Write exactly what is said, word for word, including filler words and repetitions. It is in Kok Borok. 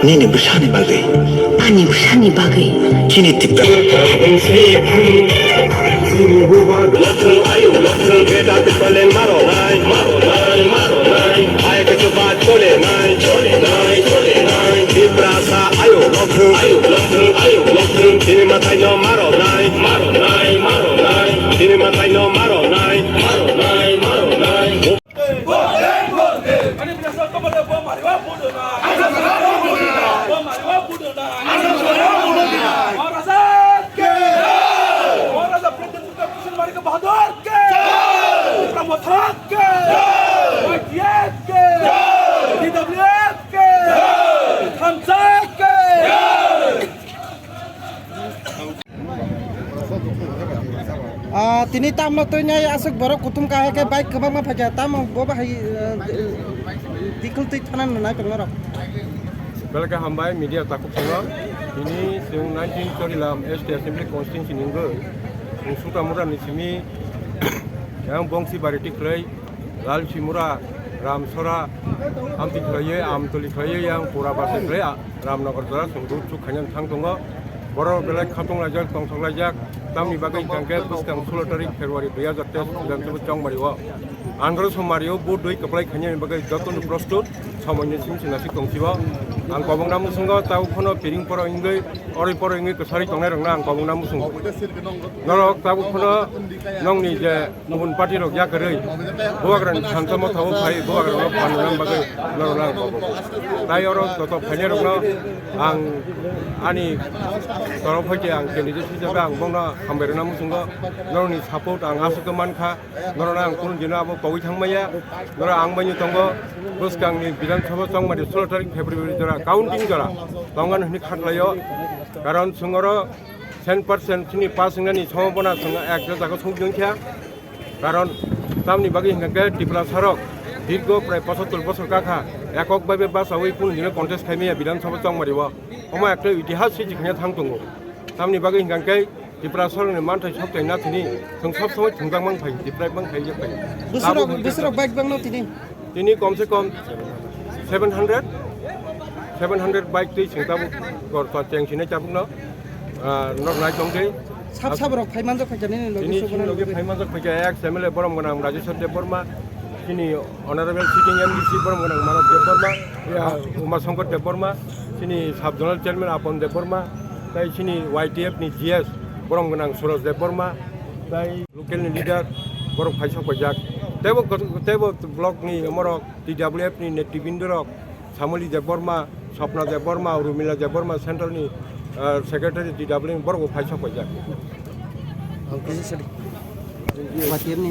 Nini bwsani bagwi. Ani bwsani bagwi. Chini Tipra. Tiprasa ayo lothung, ayo lothung, ayo lothung, chini matai no maro nai, maro nai, maro nai, chini matai no maro nai, maro nai, maro nai. Ah, tini tamno twi nai aswk borok kuthum kahai khe bike kwbangma phaikha, tamo bo bahai, ah, dikhil twi thana nai tongmarok. Belai khe hambai media takhuk songno. Tini chwng nineteen Chorilam S T Assembly Constituency ni wngwi chwng Sutamura ni simi yang Bongsi Bari tikhlai Lal Simura, Ramsora, Amtwi khlaiwi, Amtoli khlaiwi, yang Pura Basa khlai, a, Ramnagar jora chwng road chuk khainani thang tongo. Borok belai khatunglaijak, tongthoklaijak, tamni bagwi hwnkhe bwskang sulo tarik February dui hajar teis Bidhan Sabha Chongmari o. Andro Somari o vote dui kwplai khainani bagwi jotono prostut, somoini simi simi nasik tongsibo. Ang kobongna musungo tabuk phano piring poro wngwi, oroi poro wngwi kwsari tongnai rokno ang kobongna musungo. Norok tabuk phano nongni je Kubun party rok yakarwi bubagrani thansa motha o phai bubagrano phan rwna bagwi norokno ang kobo. Tai oro joto phainai rokno ang ani torof hoite ang candidate hisabe ang bono hambai rwna muchungo. Norokni support ang aswk mankha, norokno ang kunu dino abo pogwi thangmaya. Norok ang baino tongo bwskangni Bidhan Sabha Chongmari solo tarik February jora counting jora tongan hwnwi khatlaio. Karon chwng oro cent percent chini pass wngnani sombhabona chwng ekta jaga song tong kha. Karon tamni bagwi hwnkha khe Tiprasarok dirgo prai pochattor bosor kakha ekok bai bai bachawi kunu dino contest khaimaya Bidhan Sabha Chongmari o. Omo ekta itihas se chikhaina thang tongo. Tamni bagwi hwnkha khe Tiprasarokni manthai sok chaina thwini chwng sob somoi thwngjak mang phai, deprive mang phai jak phai. Bwswrok, bwswrok bike bangno tini? Tini kom se kom seven hundred, seven hundred bike twi chwng tabuk gor cheng sinai tabukno, ah, nok nai tong tei. Sab sab rok phai manjak phaikha nini logi tini chini logi phai manjak phaikha ex M L A borom gwnang Rajeshwar Debbarma, chini honorable sitting M D C borom gwnang Manav Debbarma, ya, Uma Shankar Debbarma, chini sub zonal chairman Apon Debbarma, tai chini Y T F ni G S borom gwnang Suraj Debbarma, tai local ni leader borok phai sok paijak. Teibo, teibo block ni omorok T W F ni netribindorok, Samoli Debbarma, Swapna Debbarma, Urmila Debbarma, Central ni, ah, Secretary T W ni borok bo phai sok paijak. Ang kisa sadi. Y T F ni.